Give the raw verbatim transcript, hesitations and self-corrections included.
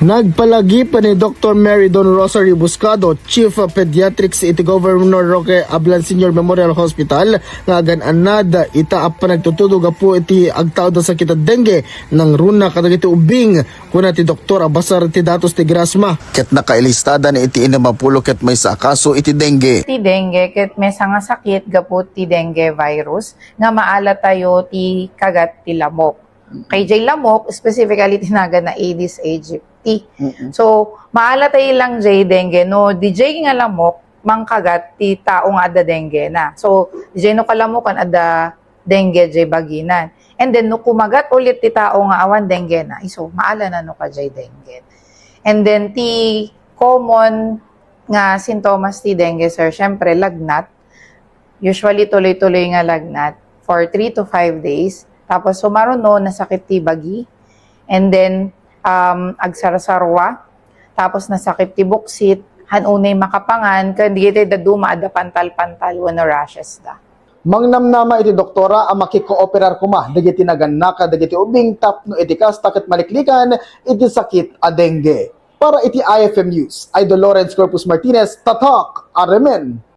Nagpalagip ni Doktor Mary Don Rosario Buscado, Chief of Pediatrics iti Governor Roque Ablan Senior Memorial Hospital, nga agan-annad ita a panagtutudog gapu iti agtaud a sakit a dengue nangruna kadagiti ubbing. Kuna ti doktor a basar ti datos ti Grasma. Ket nakailistadan iti innem a pulo ket maysa a kaso iti dengue. Ti dengue ket maysa nga sakit gapu ti dengue virus nga maala tayo ti kagat ti lamok. Kay jay lamok, specifically ti nagan na Aedes aegypti. Mm-mm. So, maala tayo lang jay dengue no di jay nga lamok mangkagat ti tao nga adda dengue na. So, di jay no kalamokan adda dengue jay baginan. And then, no kumagat ulit ti tao nga awan dengue na, iso, maala na no ka jay dengue. And then, ti common nga sintomas ti dengue, sir, syempre, lagnat. Usually, tuloy-tuloy nga lagnat for three to five days. Tapos, sumaruno, nasakit ti bagi. And then, um, agsarsarwa. Tapos, nasakit ti buksit. Han unay makapangan, ken dagiti dadduma adda pantal-pantal wenno rashes da. Mangnamnama iti doktora a makikooperar koma dagiti nagannaka dagiti ubing tapno iti kasta ket maliklikan iti sakit a dengue. Para iti I F M News, Idol Lawrence Corpus Martinez, Tatak, Aremen.